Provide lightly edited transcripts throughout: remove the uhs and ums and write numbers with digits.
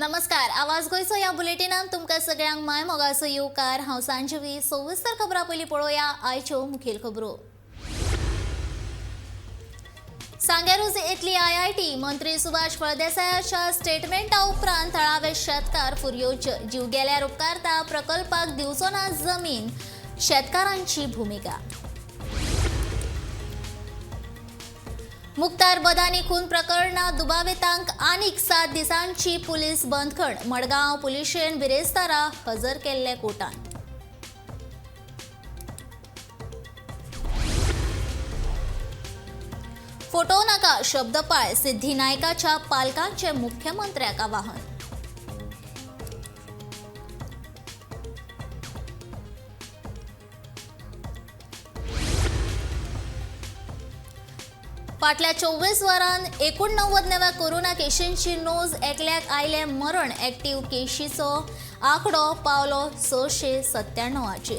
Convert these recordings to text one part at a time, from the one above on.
नमस्कार, आवाज गोंयचो ह्या बुलेटिनान तुमकां सगळ्यांक माय मोगाचो येवकार. हांव सांजवी. सविस्तर खबरां पयलीं पळोवया आयच्यो मुखेल खबरो. सांग्यारूच येतली आयआयटी. मंत्री सुभाष फळदेसायाच्या स्टेटमेंटा उपरांत थळावे शेतकार फुरयोज. जीव गेल्यार उपकारता, प्रकल्पाक दिवचो ना जमीन, शेतकारांची भुमिका. मुक्तार बदानी खून प्रकरणात दुबावितांक आनीक 7 दिसांची पुलीस बंदखण. मडगांव पुलिशेन बिरेस्तारा हजर केल्ले कोर्टान. फोटो नाका शब्दपाळ, सिद्धी नायकाच्या पालकांचे मुख्यमंत्र्याक आवाहन. फाटल्या 24 वरांत 89 नव्या कोरोना केशींची नोंद. एकल्याक आयलें मरण. एक्टिव्ह केशीचो आंकडो पावलो 697.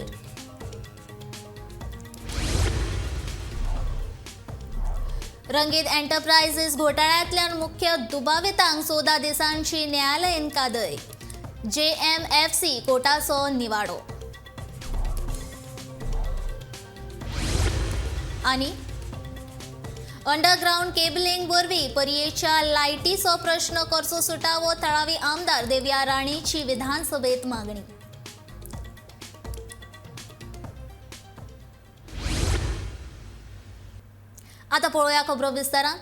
रंगीत एंटरप्रायझीस घोटाळ्यांतल्यान मुख्य दुबावितांक 14 दिसांची न्यायालयीन कादय. JMFC कोर्टाचो निवाडो. आनी अंडरग्राउंड केबलिंग वरवीं पर्येच्या लायटीचो प्रश्न करचो सुटावो, थळावी आमदार देविया राणेची विधानसभेत मागणी. आता पळोवया खबरो विस्तारान.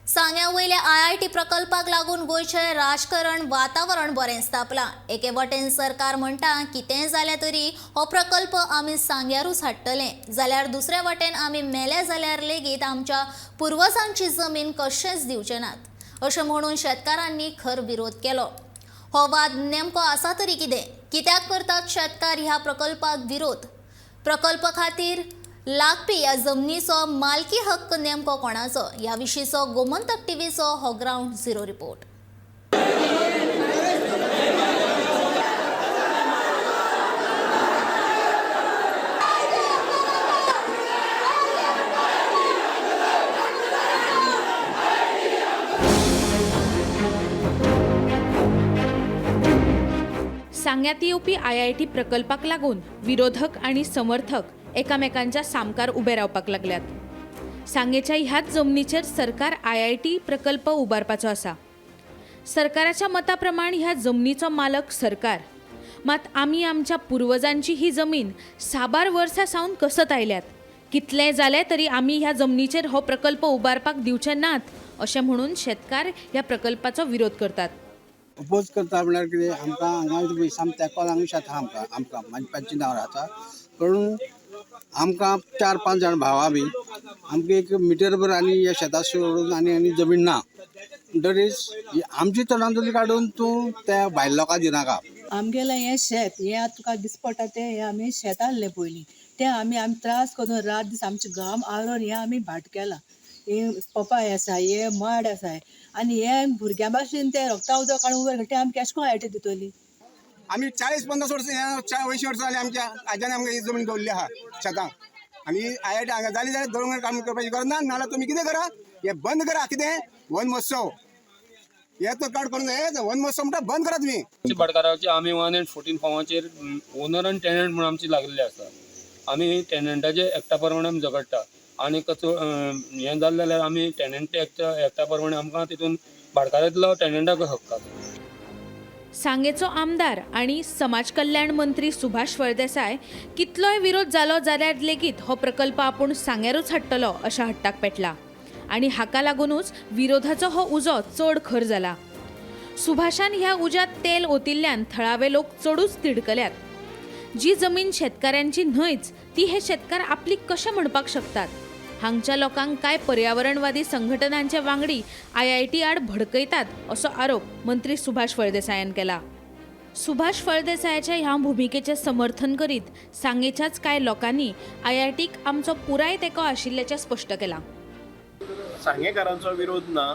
सांग्या वयल्या आयआयटी प्रकल्पाक लागून गोंयचें राजकारण वातावरण बरेंच तापलां. एके वटेन सरकार म्हणटा कितेंय जालें तरी हो प्रकल्प आमी सांग्यारूच हाडटले, जाल्यार दुसऱ्या वटेन आमी मेले जाल्यार लेगीत आमच्या पुर्वजांची जमीन कशेंच दिवचे नात, अशें म्हणून शेतकारांनी खर विरोध केलो. हो वाद नेमको आसा तरी कितें? कित्याक करतात शेतकार ह्या प्रकल्पाक विरोध? प्रकल्प खातीर लागपी ह्या जमनीचो मालकी हक्क नेमको कोणाचो? ह्या विशींचो गोमंतक टीव्हीचो हो ग्रावंड झिरो रिपोर्ट. सांग्यांत येवपी आयआयटी प्रकल्पाक लागून विरोधक आनी समर्थक एकामेकांच्या सामकार उबे रावपाक लागल्यात. सांगेच्या ह्याच जमनीचेर सरकार आयआयटी प्रकल्प उबारपाचो आसा. सरकाराच्या मता प्रमाण ह्या जमनीचो मालक सरकार. मात आमी आमच्या पुर्वजांची ही जमीन साबार वर्सां सावन कसत आयल्यात. कितलें जालें तरी आमी ह्या जमनीचेर हो प्रकल्प उबारपाक दिवचे नात, अशें म्हणून शेतकार ह्या प्रकल्पाचो विरोध करतात. अपोज करता म्हळ्यार कितें, आमकां हांगा सामकें तेंको लागून शेतां आमकां आमकां मागीर नांवार आसा. पूण आमकां 4-5 जाण भावा बी आमकां एक मिटरभर आनी ह्या शेतां सोडून आनी आनी जमीन ना. म्हणटरीच आमची तणांतली काडून तूं त्या भायल्या लोकांक दिनाका. आमगेलें हें शेत हें आतां तुका दिस पडटा तें हें आमी शेत आहलें पयलीं, तें आमी आमी त्रास करून रात दीस आमचें घाम आरोन हें आमी भाट केलां. हें पपाय आसा, हें माड आसा आनी हें भुरग्यां भाशेन तें रोगता उदक काडून उबें तें आमी केशें करून आयटी दितली. आमी 40-50 वर्सां 80 वर्सां जालीं आमच्या आज्यान आमकां ही जमीन दवरली आहा शेतां. आनी आयआयटी हांगा जाली जाल्यार दोंगर काम करपाची गरज ना, नाजाल्यार तुमी कितें करा, हें बंद करा. कितें वन महोत्सव हे तो काड करून हे वन महोत्सव म्हणटा बंद करा तुमी. भाटकाराची आमी 1 and 14 फॉर्माचेर ओनर आनी टेनंट म्हणून आमची लागलेली आसा. आमी टेनंटाचे एक्टा प्रमाणे आमी झगडटा आनी कसो हें जालें जाल्यार आमी टेनंट एक्टा प्रमाणे आमकां तितून भाटकारांतलो टेनंटाक हक्क आसा. सांगेचो आमदार आनी समाज कल्याण मंत्री सुभाष फळदेसाय कितलोय विरोध जालो जाल्यार लेगीत हो प्रकल्प आपूण सांग्यारूच हाडटलो अशा हट्टाक पेटला आनी हाका लागुनूच विरोधाचो हो उजो चड खर जाला. सुभाषान ह्या उज्यांत तेल ओतिल्ल्यान थळावे लोक चडूच तिडकल्यात. जी जमीन शेतकाऱ्यांची न्हयच ती हे शेतकार आपली कशें म्हणपाक शकतात? हांगच्या लोकांक कांय पर्यावरणवादी संघटनांचे वांगडी आयआयटी आड भडकयतात असो आरोप मंत्री सुभाष फळदेसायान केला. सुभाष फळदेसायाच्या ह्या भुमिकेचें समर्थन करीत सांगेच्याच कांय लोकांनी आयआयटीक आमचो पुराय तेंको आशिल्ल्याचें स्पश्ट केलां. सांगेकारांचो विरोध ना,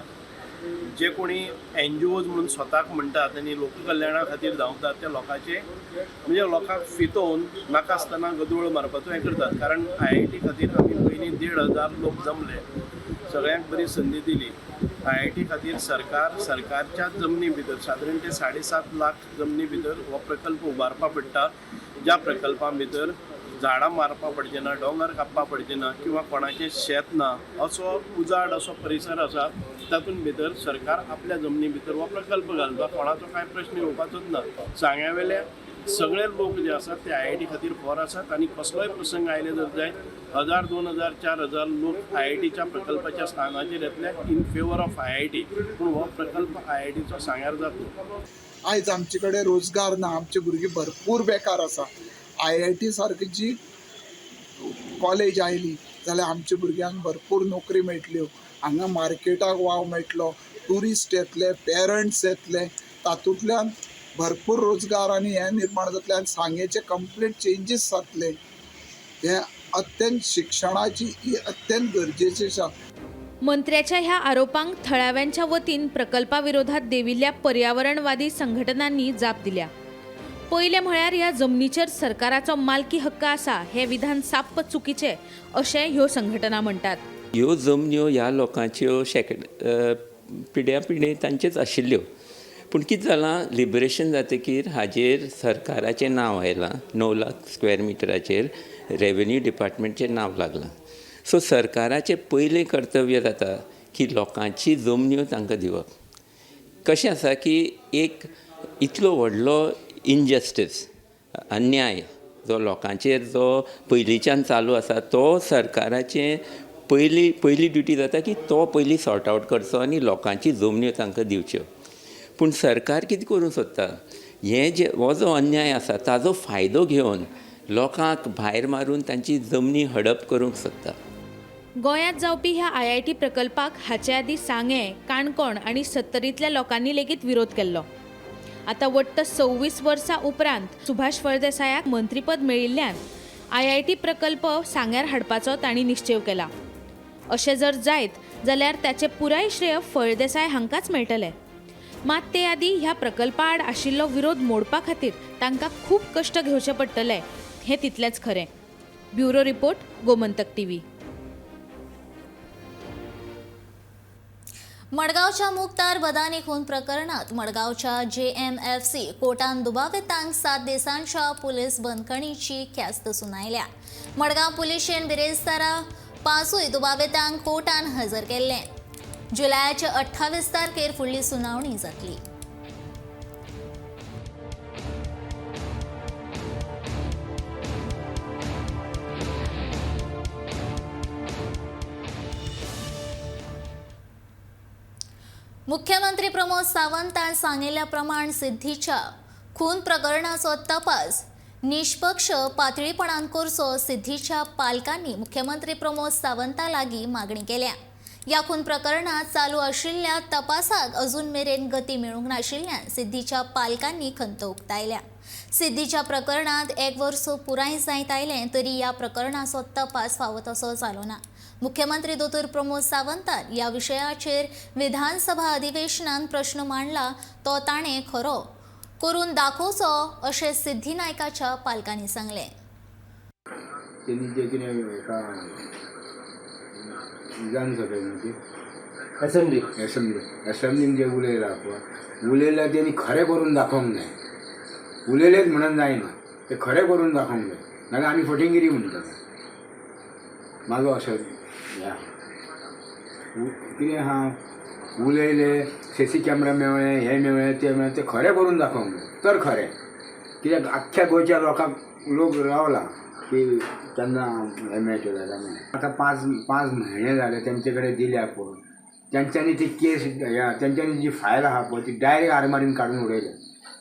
जे कोणी एनजीओज म्हणून स्वताक म्हणटात आनी लोककल्याणा खातीर धांवतात त्या लोकांचे म्हणजे लोकांक फितोवन नाका आसतना गदोळ मारपाचो हें करतात. कारण आयआयटी खातीर आमी पयलीं 1,500 लोक जमले, सगळ्यांक बरी संदी दिली. आयआयटी खातीर सरकार सरकारच्या जमनी भितर सादारण ते 7.5 लाख जमनी भितर हो प्रकल्प उबारपा पडटा, ज्या प्रकल्पा भितर झाडां मारपा पडचे ना, दोंगर कापपा पडचे ना किंवा कोणाचें शेत ना असो उजाड असो परिसर आसा तातूंत भितर सरकार आपल्या जमनी भितर हो प्रकल्प घालता. कोणाचो कांय प्रश्न येवपाचोच ना. सांग्या वेल्या सगळे लोक जे आसात ते आयआयटी खातीर फॉर आसात आनी कसलोय प्रसंग आयले जर जायत 1000, 2000, 4000 लोक आयआयटीच्या प्रकल्पाच्या स्थानाचेर येतले इन फेवर ऑफ आयआयटी. पूण हो प्रकल्प आयआयटीचो सांग्यार जातलो. आयज आमचे कडेन रोजगार ना, आमची भुरगीं भरपूर बेकार आसा. आयआयटी सारकी जी कॉलेज आयली जाल्यार आमच्या भुरग्यांक भरपूर नोकरी मेळटल्यो, हांगा मार्केटाक वाव मेळटलो, ट्युरिस्ट येतले, पेरंट्स येतले, तातूंतल्यान भरपूर रोजगार आनी हें निर्माण जातलें आनी सांगेचे कंप्लीट चेंजीस जातले. हें अत्यंत शिक्षणाची ही अत्यंत गरजेची आसा. मंत्र्याच्या ह्या आरोपांक थळाव्यांच्या वतीन प्रकल्पा विरोधात देविल्ल्या पर्यावरणवादी संघटनांनी जाप दिल्या. पयलें म्हळ्यार ह्या जमनीचेर सरकाराचो मालकी हक्क आसा हें विधान साप्प चुकीचें अशें ह्यो संघटना म्हणटात. ह्यो जमन्यो ह्या लोकांच्यो शेकड पिड्या पिढे तांचेच आशिल्ल्यो, पूण कितें जालां लिबरेशन जातकीर हाजेर सरकाराचें नांव आयलां, 9 लाख स्क्वेअर मिटराचेर रेवेन्यू डिपार्टमेंटचें नांव लागलां. सो सरकाराचें पयलें कर्तव्य जाता की लोकांची जमन्यो तांकां दिवप. कशें आसा की एक इतलो व्हडलो इनजस्टीस, अन्याय जो लोकांचेर जो पयलींच्यान चालू आसा तो सरकाराचें पयली ड्युटी जाता की तो पयलीं सॉर्ट आवट करचो आनी लोकांची जमन्यो तांकां दिवच्यो. पूण सरकार कितें करूंक सोदता, हें जे हो जो अन्याय आसा ताजो फायदो घेवन लोकांक भायर मारून तांची जमनी हडप करूंक सोदता. गोंयांत जावपी ह्या आयआयटी प्रकल्पाक हाचे आदीं सांगें, काणकोण आनी सत्तरींतल्या लोकांनी लेगीत विरोध केल्लो. आतां वट्ट 26 वर्सां उपरांत सुभाष फळदेसायाक मंत्रीपद मेळिल्ल्यान आयआयटी प्रकल्प सांग्यार हाडपाचो तांणी निश्चेव केला. अशें जर जायत जाल्यार ताचें पुराय श्रेय फळदेसाय हांकांच मेळटलें. मात ते आदीं ह्या प्रकल्पा आड आशिल्लो विरोध मोडपा खातीर तांकां खूब कश्ट घेवचे पडटले हें तितलेंच खरें. Bureau report, Gomantak TV. मडगांवच्या मुक्तार बदानी खून प्रकरणात मडगांवच्या JMFC कोर्टान दुबावितांक 7 दिसांच्या पुलीस बंदखणीची ख्यास्त सुनायल्या. मडगांव पुलिशेन बिरेस्तारा 5 दुबावितांक कोर्टान हजर केल्ले. जुलयाच्या 28 तारखेर फुडली सुनावणी जातली. मुख्यमंत्री प्रमोद सावंतान सांगिल्ल्या प्रमाण सिद्धीच्या खून प्रकरणाचो तपास निष्पक्ष पातळीपणान करचो सिद्धीच्या पालकांनी मुख्यमंत्री प्रमोद सावंता लागीं मागणी केल्या. ह्या खून प्रकरणात चालू आशिल्ल्या तपासाक अजून मेरेन गती मेळूंक नाशिल्ल्यान सिद्धीच्या पालकांनी खंत उक्तायल्या. सिद्धीच्या प्रकरणात 1 वर्स पुराय जायत आयलें तरी ह्या प्रकरणाचो तपास फावो तसो जालो ना. मुख्यमंत्री दोतोर प्रमोद सावंतान ह्या विशयाचेर विधानसभा अधिवेशनान प्रश्न मांडला तो ताणें खरो करून दाखोवचो अशें सिद्धी नायकाच्या पालकांनी सांगलें. विधानसभेमध्ये असेंब्ली असेंब्लीन जे उलयला पळय, उलयला तेणी खरें करून दाखोवंक जाय. उलयलेच म्हणून जायना, ते खरें करून दाखोवंक जाय, नाल्यार आमी फटिंगिरी म्हणटले. म्हाजो असो ह्या कितें आहा, उलयले सीसी कॅमेरा मेळ्ळे, हें मेळ्ळें, तें मेळ्ळें, तें खरें करून दाखोवंक जाय तर खरें. कित्याक आख्ख्या गोंयच्या लोकांक लोक रावला की तेन्ना हें मेळटलें जाल्यार. आतां 5 म्हयने जाले तेंचे कडेन दिल्या पळय, तेंच्यांनी ती केस तेंच्यांनी जी फायल आहा पळय ती डायरेक्ट आरमारीन काडून उडयल्या.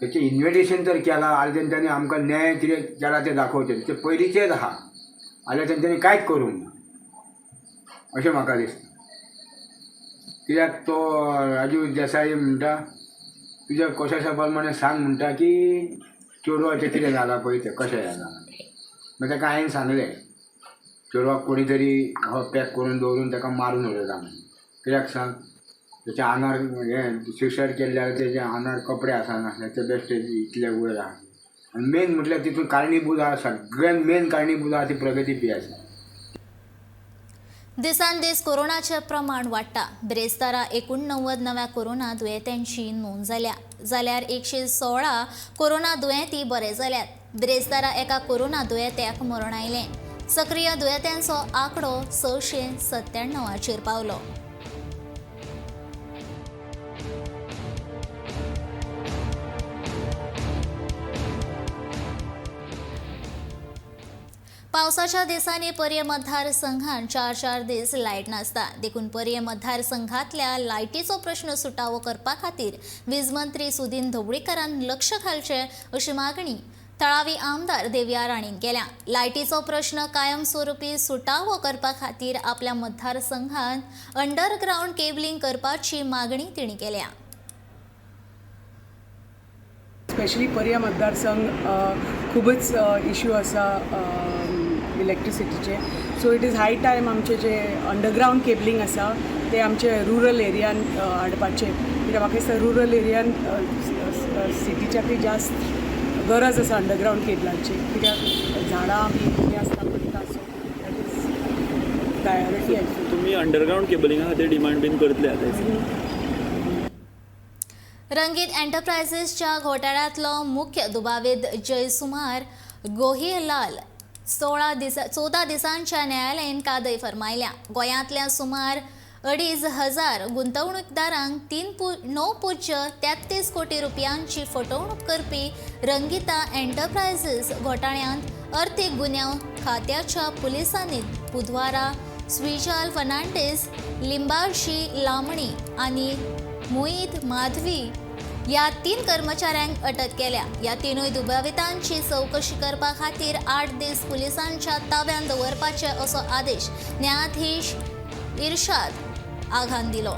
तेचें इन्वेस्टिगेशन तर केलां आनी तेंच्यांनी आमकां न्याय कितें केला तें दाखोवचें, तें पयलींचेच आहा जाल्यार तेंच्यांनी कांयच करूंक ना अशें म्हाका दिसता. कित्याक तो राजीव देसाई म्हणटा तुज्या कोशेशा प्रमाणे सांग म्हणटा की चेडवाचें कितें जालां पळय तें कशें जालां. मागीर ताका हांवें सांगलें चेडवाक कोणी तरी हो पॅक करून दवरून ताका मारून उडयला म्हणून. कित्याक सांग, तेच्या आंगार हें सुसायड केल्लें जाल्यार तेच्या आंगार कपडे आसनासले ते बेश्टे इतले वयर आहा. आनी मेन म्हटल्यार तितून कारणीभूत आहा, सगळ्यान मेन कारणीभूत आहा ती प्रगती पी आसा. दिसान दीस कोरोनाचें प्रमाण वाडटा. बिरेस्तारा 89 नव्या कोरोना दुयेंत्यांची नोंद जाल्या, जाल्यार 116 कोरोना दुयेंती बरे जाल्यात. बिरेस्तारा एका कोरोना दुयेंत्याक मरण आयलें. सक्रीय दुयेंत्यांचो आंकडो 697 पावलो. पावसाच्या दिसांनी पर्ये मतदारसंघात 4-4 दीस लायट नासता, देखून पर्ये मतदारसंघातल्या लायटीचो प्रश्न सुटावो करपा खातीर वीज मंत्री सुदिन ढवळीकरान लक्ष घालचें अशी मागणी थळावी आमदार देविया राणीन केल्या. लायटीचो प्रश्न कायमस्वरूपी सुटावो करपा खातीर आपल्या मतदारसंघात अंडरग्रावंड केबलिंग करपाची मागणी तिणी केल्या. स्पेशली पर्या मतदारसंघ खूबच इश्यू आसा इलेक्ट्रिसिटीचे. So it is high time आमचे जे अंडरग्रावंड केबलिंग आसा ते आमचे रुरल एरियान हाडपाचे, कित्याक म्हाका दिसता रुरल एरियान सिटीच्याकूय जास्त गरज आसा अंडरग्रावंड केबलांची, कित्याक झाडां बी हें आसता पडटा. So that is priority. तुमी अंडरग्रावंड केबलिंगा खातीर डिमांड बीन करतले आतां? रंगीत एंटरप्रायझेसच्या घोटाळ्यांतलो मुख्य दुबावीत जयसुमार गोहिलाल 14 दिसांच्या न्यायालयीन कादय फर्मायल्या. गोंयांतल्या सुमार 2,500 गुंतवणूकदारांक 9.33 कोटी रुपयांची फटवणूक करपी रंगीता एंटरप्रायझेस घोटाळ्यांत अर्थीक गुन्यांव खात्याच्या पुलिसांनी बुधवारा स्विजाल फर्नांडीस, लिंबाशी लामणी आनी मोहित माधवी या 3 कर्मचाऱ्यांक अटक केल्या. या 3 दुबावितांची चौकशी करपा खातीर 8 दीस पुलिसांच्या ताब्यांत दवरपाचे असो आदेश न्यायाधीश इर्शाद आघान दिलो.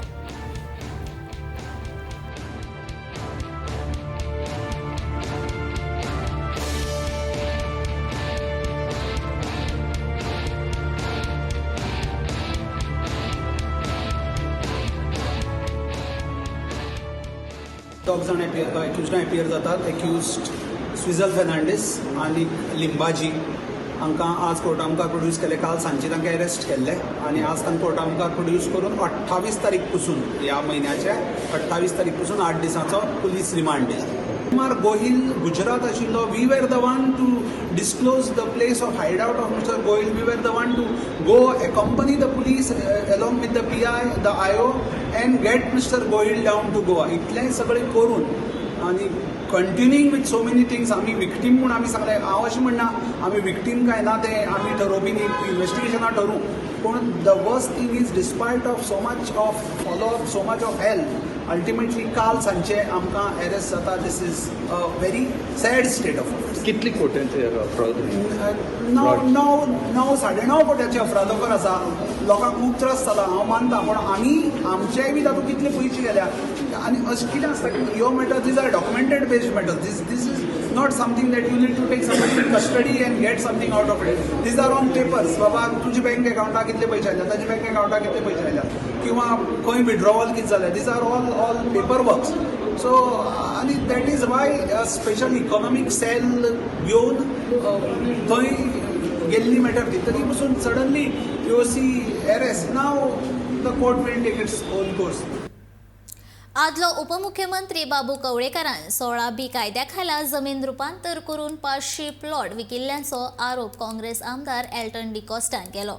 दोग जाण एक्युज्डां एपियर जातात. एक्युज्ड स्विजल फेर्नांडीस आनी लिंबाजी हांकां आज कोर्टा मुखार प्रोड्यूस केले. काल सांजचे तांकां एरेस्ट केल्ले आनी आज तांकां कोर्टा मुखार प्रोड्यूस करून 28 तारीख पसून, ह्या म्हयन्याच्या 28 तारीख पसून 8 दिसांचो पुलीस रिमांड दिला. कुमार गोहिल गुजरात आशिल्लो. We were the one to disclose the place of hide out of mister Gohil. We were the one to go accompany the police along with the PI, the IO and get mister Gohil down to Goa. इतलें सगळें करून आनी continuing with so many things आमी victim म्हूण आमी सांगलें. हांव अशें म्हणना आमी विक्टीम काय ना तें आमी ठरोवपी न्ही, इन्वेस्टिगेशनां ठरोवं. पूण the worst thing is despite of so much of follow up, so much of help, ultimately काल सांजचे आमकां एरेस्ट जाता. This is a very sad state of affairs. कितली कोट्यांचे अफराद? 9 9.5 कोट्याचे अफरादफर आसा. लोकांक खूब त्रास जाला हांव मानता, पूण आमी आमचेय बी तातूंत कितले पयशे गेल्या. आनी अशें कितें आसता की ह्यो matters these are documented based matters. This is not something that you need to take somebody in custody and get something out of it. These are on papers. बाबा तुजे बँक अकावंटाक कितले पयशे आयल्या, ताजे बँक अकावंटाक कितले पयशे आयल्या, किंवा खंय विड्रॉवल कितें जालें, these are all paper works. So आनी that is why special economic cell घेवन थंय गेल्ली मॅटर ती. तरी पसून suddenly you see arrest. Now the court will take its own course. आदलो उपमुख्यमंत्री बाबू कवळेकारान 16B कायद्या खाला जमीन रुपांतर करून 500 प्लॉट विकिल्ल्याचो आरोप काँग्रेस आमदार एल्टन डिकॉस्टान केलो.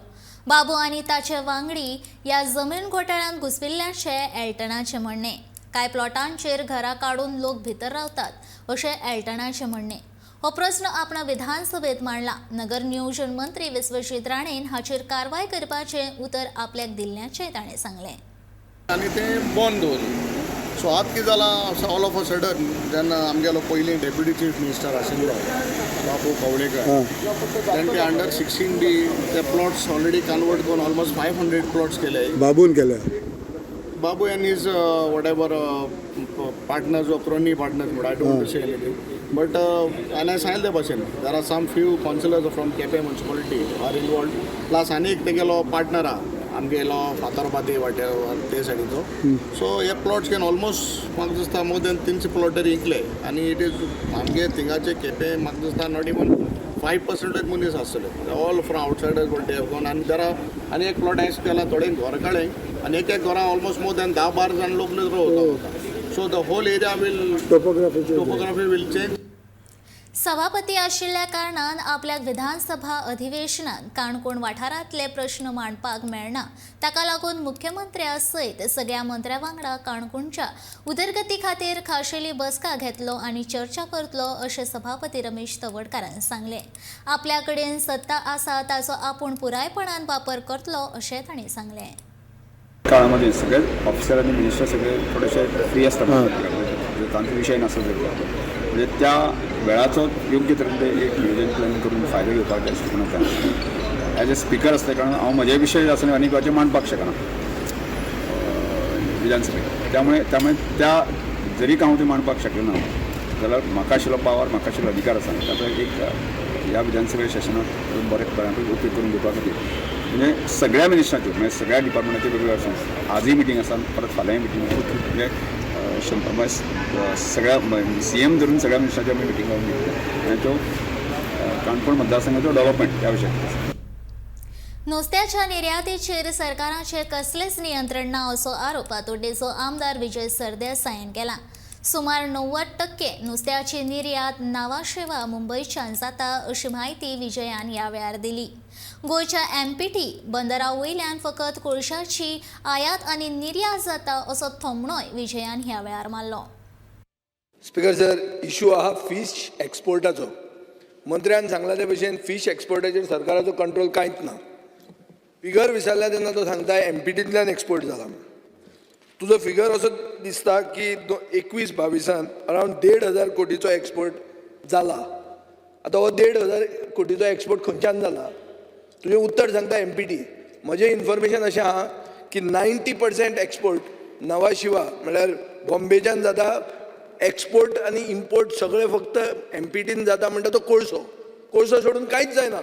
बाबू आनी ताचे वांगडी ह्या जमीन घोटाळ्यांत घुसपिल्ल्याचें एल्टनाचें म्हणणें. कांय प्लॉटांचेर घरां काडून लोक भितर रावतात अशें एल्टनाचें म्हणणें. हो प्रस्न आपणा विधानसभेत मांडला. नगर नियोजन मंत्री विश्वजीत राणेन हाचेर कारवाय करपाचें उतर आपल्याक दिल्ल्याचें ताणें सांगलें. आनी तें बंद दवरलें. सो आतां कितें जालां, ऑल ऑफ अ सडन जेन्ना आमगेलो पयलीं डेप्युटी चीफ मिनिस्टर आशिल्लो बाबू कवळेकर, तेणें अंडर 16B ते प्लॉट्स ऑलरेडी कन्वर्ट करून ऑलमोस्ट 500 प्लॉट्स केले. बाबून केले. Babu and his whatever partners or crony partners, but I don't want to say anything. But आनी हांवें सांगलें ते भाशेन there are some few councillors from Quepem municipality are involved, plus आनी एक तेगेलो पार्टनर आहा आमगेलो फातर्पा ते वाट्यार ते सायडीचो. सो हे प्लॉट्स घेवन ऑलमोस्ट म्हाका दिसता मोर दॅन 300 प्लॉट तरी इकले आनी it is आमगे थिंगाचे केपें म्हाका दिसता not even 5% एक मनीस आसतले, ऑल फ्रॉम आउटसायडर्स पण ते गोन. आनी जरा आनी एक प्लॉट हांवें केला थोडे घर काडले आनी एक एक घरां ऑलमोस्ट मोर दॅन 10-12 जाण लोक रावता. So the whole area will topography will change. सभापती आशिल्ल्या कारणान आपल्याक विधानसभा अधिवेशनात काणकोण वाठारांतले प्रश्न मांडपाक मेळना, ताका लागून मुख्यमंत्र्या सयत सगळ्या मंत्र्या वांगडा काणकोणच्या उदरगती खातीर खाशेली बसका घेतलो आनी चर्चा करतलो अशें सभापती रमेश तवडकारान सांगलें. आपल्या कडेन सत्ता आसा ताचो आपूण पुरायपणान वापर करतलो अशें तांणी सांगलें. काळामध्ये सगळे ऑफिसर आनी मिनिस्टर सगळे थोडेसे फ्री आसता, तांचो विशय नासता म्हणजे त्या वेळाचो योग्य तरेन ते एक नियोजन प्लॅन करून फायदो घेवपाक जाय अशें म्हणून एज अ स्पिकर आसल्या कारणान हांव म्हजे विशय आसतना आनी कोणाचे मांडपाक शकना विधानसभेत, त्यामुळे त्यामुळे त्या जरी हांव ते मांडपाक शकलो ना जाल्यार म्हाका आशिल्लो पावर, म्हाका आशिल्लो अधिकार आसा ताचो एक ह्या विधानसभे सेशनात बरे बऱ्या पैकी उपयोग करून घेवपा खातीर म्हणजे सगळ्या मिनिस्टरांच्यो म्हणजे सगळ्या डिपार्टमेंटाच्यो वेगवेगळ्यो आसा, आजूय मिटींग आसा, परत फाल्यांय मिटींग आसा, म्हणजे सगळ्या सीएम धरून सगळ्या मिनिस्टरांच्यो आमी मिटींग लावन घेतल्या आनी त्यो काणकोण मतदारसंघाचो डेव्हलपमेंट ह्या विशयाचेर. नुस्त्याच्या निर्यातीचेर सरकाराचें कसलेंच नियंत्रण ना असो आरोप तोड्डेचो आमदार विजय सरदेसायान केला. सुमार 90% नुस्त्याची निर्यात नावाशेवा मुंबयच्यान जाता अशी म्हायती विजयान ह्या वेळार दिली. गोंयच्या एमपीटी बंदरा वयल्यान फकत कोळशाची आयात आनी निर्यात जाता असो थोमणोय विजयान ह्या वेळार मारलो. स्पीकर सर, इशू आहा फीश एक्सपोर्टाचो. मंत्र्यान सांगला ते भशेन फीश एक्सपोर्टाचेर सरकाराचो कंट्रोल कांयच ना. फिगर विचारल्या तेन्ना तो सांगता एमपीटींतल्यान एक्सपोर्ट जाला. तुजो फिगर असो दिसता की 21-22 अरावंड 1,500 कोटीचो एक्सपोर्ट जाला. आतां हो 1,500 कोटीचो एक्सपोर्ट खंयच्यान जाला? तुजें उत्तर सांगता एमपीटी. म्हजें इन्फॉर्मेशन अशें आहा की 90% एक्सपोर्ट नवाशिवा म्हळ्यार बॉम्बेच्यान जाता. एक्सपोर्ट आनी इम्पोर्ट सगळें फक्त एमपीटीन जाता म्हणटा तो कोळसो. कोळसो सोडून कांयच जायना.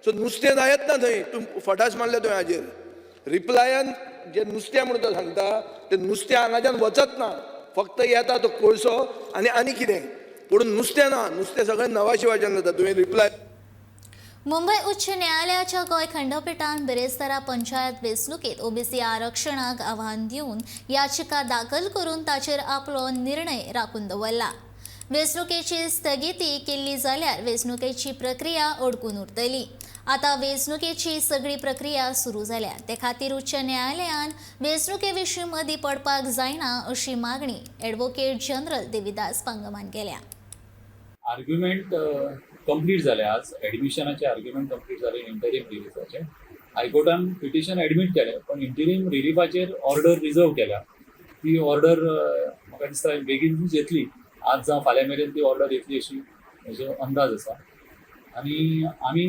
सो नुस्तें जायत ना थंय. तूं फटास मारले तुवें हाजेर. रिप्लायान जे नुस्तें म्हणून तो सांगता तें नुस्तें हांगाच्यान वचत ना, फक्त येता तो कोळसो आनी आनी कितें, पूण नुस्तें ना. नुस्तें सगळें नवाशिवाच्यान जाता. तुवें रिप्लाय. मुंबय उच्च न्यायालयाच्या गोंय खंडपीठान बिरेस्तारा पंचायत वेंचणुकेत ओबीसी आरक्षणाक आव्हान दिवन याचिका दाखल करून ताचेर आपलो निर्णय राखून दवरला. वेंचणुकेची स्थगिती केल्ली जाल्यार वेंचणुकेची प्रक्रिया अडकून उरतली. आतां वेंचणुकेची सगळी प्रक्रिया सुरू जाल्या, ते खातीर उच्च न्यायालयान वेंचणुके विशीं मदीं पडपाक जायना अशी मागणी ॲडव्होकेट जनरल देविदास पांगमान केल्या. आर्ग्युमेंट कंप्लीट जाले आज, एडमिशनाचे आर्ग्युमेंट कंप्लीट जाले इंटरीम रिलीफाचे. हायकोर्टान पिटिशन एडमीट केलें पण इंटरीम रिलीफाचेर ऑर्डर रिजर्व केल्या. ती ऑर्डर म्हाका दिसता बेगीनूच येतली, आज जावं फाल्यां मेरेन ती ऑर्डर येतली अशी म्हजो अंदाज आसा. आनी आमी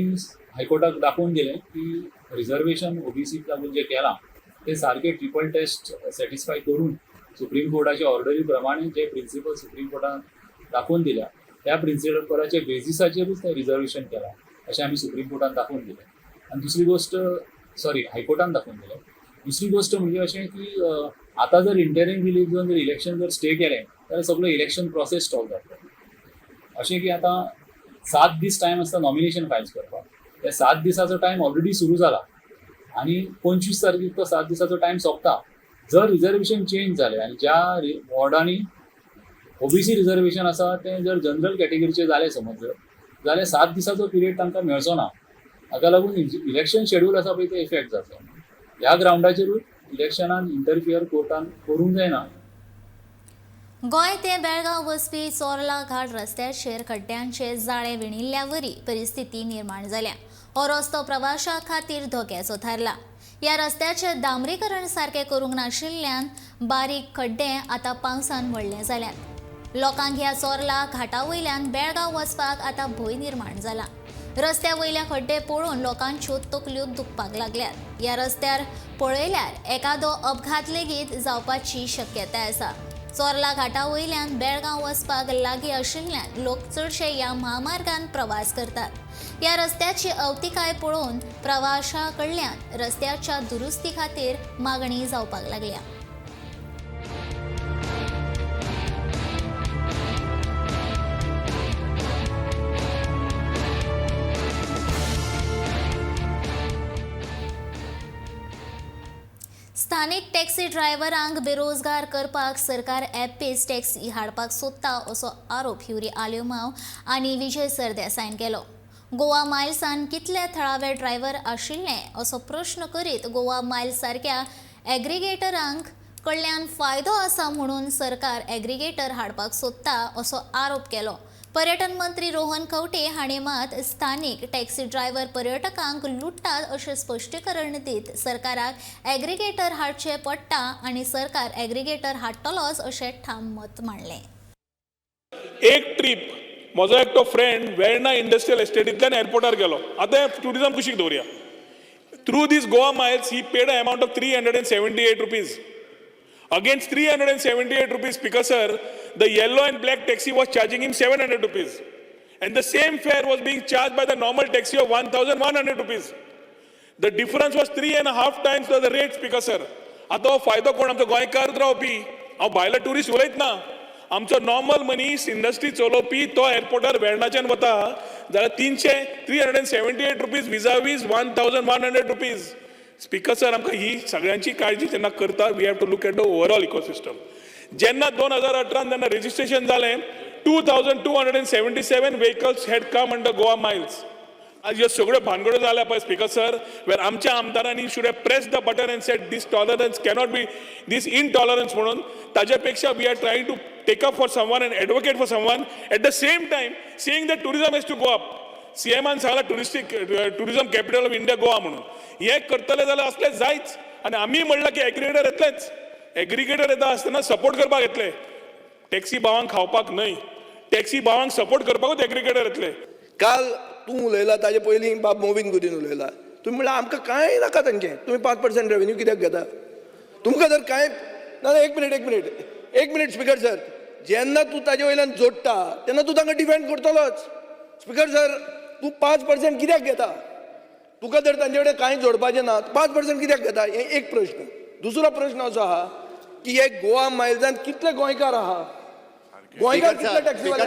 हायकोर्टाक दाखोवन दिलें की रिजर्वेशन ओबीसीक लागून जें केलां तें सारकें ट्रिपल टेस्ट सॅटिस्फाय करून सुप्रीम कोर्टाच्या ऑर्डरी प्रमाणे जे प्रिंसिपल सुप्रीम कोर्टान दाखोवन दिल्या त्या प्रिंसिपलाच्या बेजिसाचेरूच तें रिजर्वेशन केलां अशें आमी सुप्रीम कोर्टान दाखोवन दिलें. आनी दुसरी गोश्ट, सॉरी, हायकोर्टान दाखोवन दिलें. दुसरी गोश्ट म्हणजे अशें की आतां जर इंटरीम रिलीफ घेवन जर इलेक्शन जर स्टे केलें जाल्यार सगळो इलेक्शन प्रोसेस स्टॉप जातलो. अशें की आतां 7 दीस टायम आसता नॉमिनेशन फायल्स करपाक, त्या 7 दिसाचो टायम ऑलरेडी सुरू जाला आनी 25 तारखेक तो 7 दिसाचो टायम सोंपता. जर रिजर्वेशन चेंज जालें आनी ज्या वॉर्डांनी ओबीसी रिजर्वेशन आसा तें जर जनरल कॅटेगरीचें जालें समज जर जाल्यार 7 दिसाचो पिरियड तांकां मेळचो ना. हाका लागून इलेक्शन शेड्यूल आसा पळय तें इफेक्ट जातलो. ह्या ग्रावंडाचेरूय इलेक्शनान इंटरफियर कोर्टान करूंक जायना. गोंय ते बेळगांव वचपी चोर्ला घाट रस्त्याचेर खड्ड्यांचे जाळे विणिल्ल्या वरी परिस्थिती निर्माण जाल्या. हो रस्तो प्रवाशां खातीर धोक्याचो थारला. ह्या रस्त्याचें डांबरीकरण सारकें करूंक नाशिल्ल्यान बारीक खड्डे आतां पावसान व्हडले जाल्यात. लोकांक ह्या चोर्ला घाटा वयल्यान बेळगांव वचपाक आतां भंय निर्माण जाला. रस्त्या वयल्या खड्डे पळोवन लोकांच्यो तकल्यो दुखपाक लागल्यात. ह्या रस्त्यार पळयल्यार एकादो अपघात लेगीत जावपाची शक्यताय आसा. चोर्ला घाटा वयल्यान बेळगांव वचपाक लागीं आशिल्ल्यान लोक चडशे ह्या म्हामार्गान प्रवास करतात. ह्या रस्त्याची अवतिकाय पळोवन प्रवाशां कडल्यान रस्त्याच्या दुरुस्ती खातीर मागणी जावपाक लागल्या. स्थानीक टॅक्सी ड्रायव्हरांक बेरोजगार करपाक सरकार ॲप बेज टॅक्सी हाडपाक सोदता असो आरोप युरी आलेमांव आनी विजय सरदेसायन केलो. गोवा मायल्सान कितले थळावे ड्रायव्हर आशिल्ले असो प्रश्न करीत गोवा मायल्स सारक्या एग्रीगेटरांक कडल्यान फायदो आसा म्हणून सरकार एग्रीगेटर हाडपाक सोदता असो आरोप केलो. पर्यटन मंत्री रोहन खंवटे हांणी मात स्थानीक टॅक्सी ड्रायव्हर पर्यटकांक लुट्टात अशें स्पश्टीकरण दीत सरकाराक एग्रीगेटर हाडचें पडटा आनी सरकार एग्रीगेटर हाडटलोच अशें ठाम मत मांडलें. एक ट्रीप म्हजो एकटो फ्रेंड वेर्णा इंडस्ट्रियल एस्टेटींतल्यान एअरपोर्टार गेलो. आतां ट्युरिजम कुशीक दवरया. Through this Goa Miles he paid a amount of 378 rupees. Against 378 rupees, Speaker sir, the yellow and black taxi was charging him 700 rupees. And the same fare was being charged by the normal taxi of 1,100 rupees. The difference was 3.5 times the rate, Speaker sir. आतां हो फायदो कोण? आमचो गोंयकार रावपी. हांव भायलो tourist उलयत ना. आमचो नॉर्मल मनीस इंडस्ट्री चलोवपी तो एअरपोर्टार वेर्णाच्यान वता जाल्यार 378 rupees vis-a-vis 1,100 rupees. Speaker sir, आमकां ही सगळ्यांची काळजी जेन्ना करता, we have to look at the overall ecosystem. जेन्ना 2018 जेन्ना रजिस्ट्रेशन जालें, 2,277 vehicles had come under Goa Miles. आज ह्यो सगळ्यो भानगड्यो जाल्या पळय स्पीकर सर, वेर आमच्या आमदारांनी should have press the button and said this tolerance cannot be, this intolerance म्हणून. ताज्या पेक्षा we are trying to take up for someone and advocate for someone at the same time saying that tourism has to go up. सीएमान सांगला touristic tourism capital of India Goa म्हणून. हे करतले जाल्यार असले जायच. आनी आमी म्हणलां की एग्रीगेटर येतलेच. एग्रीगेटर येता आसतना सपोर्ट करपाक येतले, टॅक्सी भावांक खावपाक न्हय. टॅक्सी भावांक सपोर्ट करपाकूच एग्रीगेटर येतले. काल तूं उलयला ताजे पयलीं बाब मोविन गुदीन उलयला. तुमी म्हणल्यार आमकां कांय नाका तांचें. तुमी 5% रेवेन्यू कित्याक घेता? तुमकां जर कांय ना. एक मिनीट, एक मिनीट, एक मिनीट स्पीकर सर. जेन्ना तूं ताजे वयल्यान जोडटा तेन्ना तूं तांकां डिफेंड करतलोच. स्पीकर सर, तूं 5% कित्याक घेता? तुका जर तांचे कडेन कांय जोडपाचें ना, 5% कित्याक घेता? हें एक प्रश्न. दुसरो प्रश्न असो आहा की हे गोवा मायल्सान कितले गोंयकार आहा? स्पीकर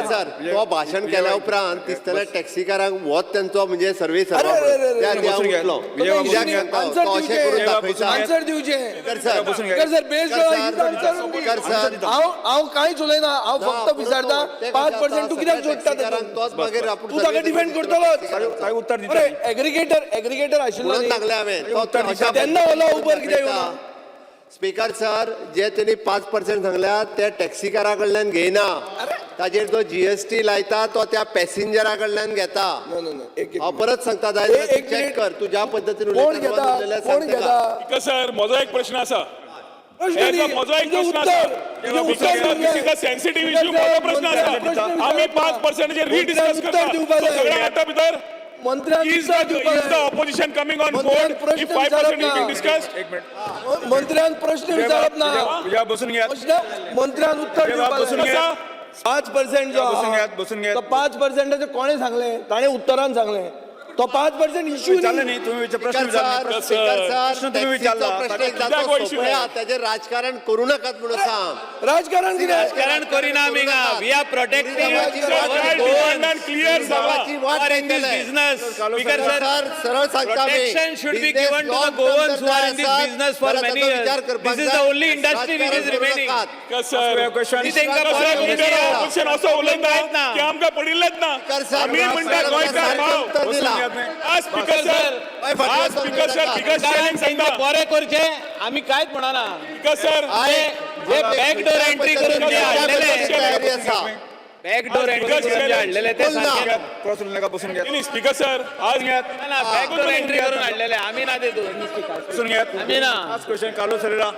सर, तो भाशण केल्या उपरांत दिसतले टॅक्सीकारांक होच तेंचो म्हणजे सर्वीस. आन्सर दिवचें. हांव कांयच उलयना. हांव फक्त विचारता 5% तूं कित्याक जोडटा? तोच मागीर तूं ताका डिफेंड करतलोच. अरे एग्रीगेटर, एग्रीगेटर आशिल्लो सांगलें हांवें तेन्ना ओला उबर कित्याक येवना? स्पीकर सर, जे तेणी 5% सांगल्या ते टॅक्सीकारा कडल्यान घेयना. ताजेर जो जीएसटी लायता तो त्या पॅसेंजरा कडल्यान घेता. हांव परत सांगता, जाय जाल्यार चॅक कर. तूं ज्या पद्दतीन उलयता. स्पीकर सर, म्हजो एक प्रश्न आसा. म्हजो एक प्रश्न आसा. Sensitive issue. म्हजो प्रश्न आसा. आमी 5% रिडिस्कस करता सगळ्या आतां भितर. मंत्र्यान Is the opposition coming on board if 5% is being discussed? मंत्र्यान प्रश्न विचारप ना. बसून घेयात. मंत्र्यान उत्तर दिवपाक. 5% जो तो 5% कोणें सांगलें? ताणें उत्तरान सांगलें. तो 5% इश्यू न्ही. तुम्ही प्रश्न विचारला, ताजेर राजकारण करू नाकात म्हणून सांग. राजकारण कितें? राजकारण करिना आमी. We are protecting clear business. Speaker sir, सरळ सांगता, protection should be given to the Goans who are in this business for many years. This is the only industry which is remaining. Opposition असो उलयता की आमकां पडिल्लेच ना. आमी म्हणटा गोंयकार भाव. आज स्पीकर सर, आज स्पीकर सर बिगस्ट चॅलेंज सांगता. बरें करचें, आमी कांयच म्हणना. स्पीकर सर, जे बॅकडोर एंट्री करून जे हाडलेले, बॅकडोर एंट्री करून जे हाडलेले ते सारकें. क्रॉस उलयनाका, बसून घेयात. स्पीकर सर, आज बॅकडोर एंट्री करून हाडलेले आमी ना. तितून बसून घेयात. आमी ना. आज क्वेश्चन कार्लोस फेरेरा.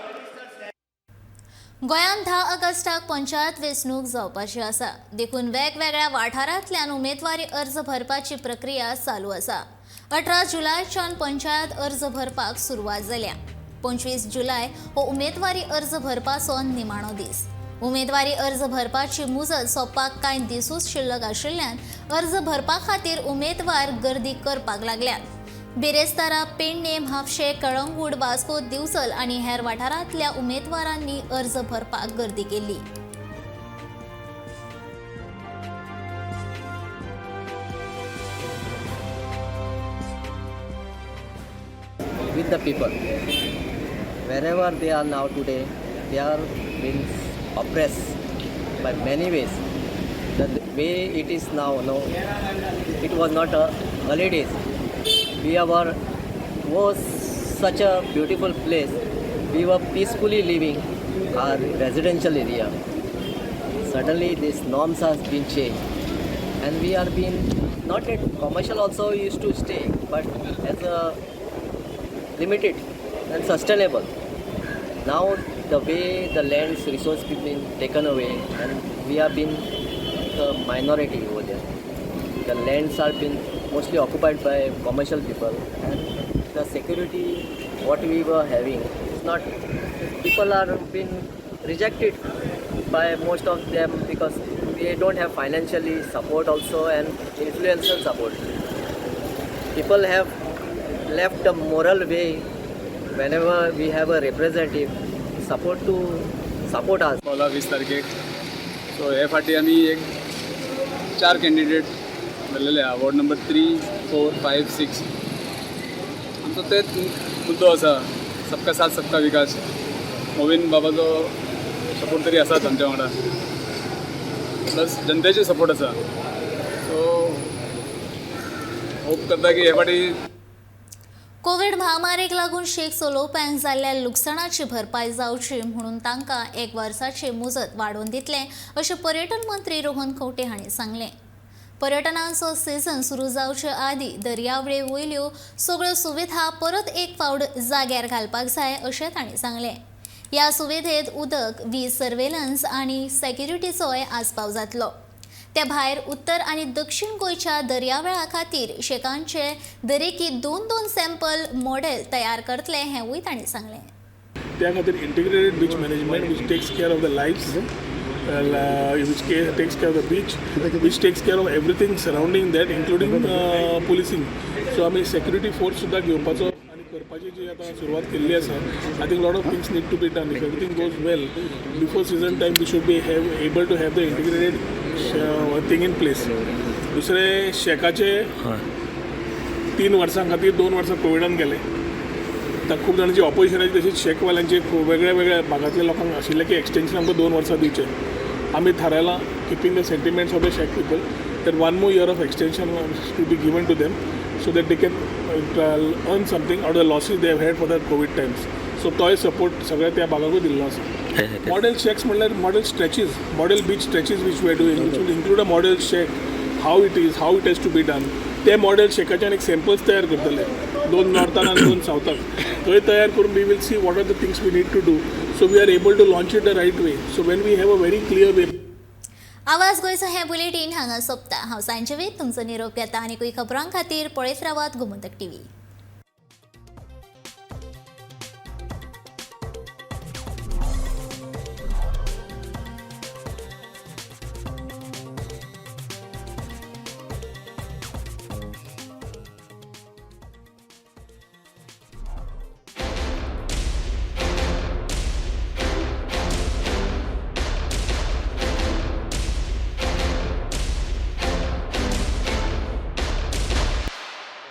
गोंयांत 10 ऑगस्टाक पंचायत वेंचणूक जावपाची आसा. देखून वेगवेगळ्या वाठारांतल्यान उमेदवारी अर्ज भरपाची प्रक्रिया चालू आसा. 18 जुलयच्यान पंचायत अर्ज भरपाक सुरवात जाल्या. 25 जुलय हो उमेदवारी अर्ज भरपाचो निमाणो दीस. उमेदवारी अर्ज भरपाची मुजत सोंपपाक कांय दिसूच शिल्लक आशिल्ल्यान अर्ज भरपा खातीर उमेदवार गर्दी करपाक लागल्यात. बिरेस्तारा पेडणे, म्हापशें, कळंगूट, वास्को, दिवचल आनी हेर वाठारांतल्या उमेदवारांनी अर्ज भरपाक गर्दी केली. With the people, wherever they are now today, they are being oppressed by many ways. The way it is now, no, it was not a early days. We were was such a beautiful place. We were peacefully living our residential area. Suddenly, these norms has been changed, and we are being not at commercial also used to stay, but as a limited and sustainable. Now the way the land's resource been taken away, and we have been the minority over there. The lands are been mostly occupied by commercial people, and the security what we were having is not. People are been rejected by most of them because they don't have financially support also and influential support. People have left the moral way. Whenever we have a representative support to support us. पावला 20 तारखेक. So हे फाटी आमी एक 4 candidate धरलेले आहा, ward number 3, 4, 5, 6. आमचो तेच मुद्दो आसा, सबका साथ सबका विकास. मोविन बाबाचो सपोर्ट तरी आसाच आमच्या वांगडा, प्लस जनतेचे सपोर्ट आसा. सो होप करता की हे फाटी कोविड महामारीक लागून शेक चलोवप्यांक जाल्ल्या लुकसाणाची भरपाय जावची म्हणून तांकां 1 वर्साची मुजत वाडोवन दितले अशें पर्यटन मंत्री रोहन खंवटे हांणी सांगलें. पर्यटनाचो सीझन सुरू जावचे आदीं दर्यावेळे वयल्यो सगळ्यो सुविधा परत एक फावट जाग्यार घालपाक जाय अशें तांणी सांगलें. ह्या सुविधेंत उदक, वीज, सर्वेलन्स आनी सेक्युरिटीचोय आस्पाव जातलो. त्या भायर उत्तर आनी दक्षिण गोंयच्या दर्यावेळा खातीर शेकांचे दरेकी 2-2 सॅम्पल मॉडेल तयार करतले हेंवूय तांणी सांगलें. त्या खातीर integrated beach management which takes care of the lives, which takes care of the beach, which takes care of everything surrounding that, including policing. So आमी सेक्युरिटी फोर्स सुद्दां घेवपाचो आनी करपाची जी आतां सुरवात केल्ली आसा. I think lot of things need to be done. If everything goes well before season time we should be have able to have the integrated thing in place. दुसरें शेकाचे 3 वर्सां खातीर 2 वर्सां कोविडान गेले. आतां खूब जाणांची ऑपोजिशनाची तशीच शेकवाल्यांची वेगळ्या वेगळ्या भागांतल्या लोकांक आशिल्लें की एक्सटेंशन आमकां 2 वर्सां दिवचें. आमी थारायलां keeping the sentiments of the shack people that 1 more year of extension to be given to them so that they can earn something out of the losses they have had for the COVID times. So तोय support सगळ्या त्या भागाकूय दिल्लो आसा. Model shacks म्हणल्यार model stretches, model beach stretches which we are doing, which will include a model shack, how it is, how it has to be done. ते model शॅकाचे आनी samples तयार करतले, 2 नॉर्थान आनी 2 सावथाक. थंय तयार करून we will see what are the things we need to do so we are able to launch it the right way. So when we have a very clear way. आवाज गोंयचो हें बुलेटीन हांगा सोंपता. हांव सांजवी तुमचो निरोप घेता आनी खबरां खातीर पळयत रावात गोमंतक टीव्ही.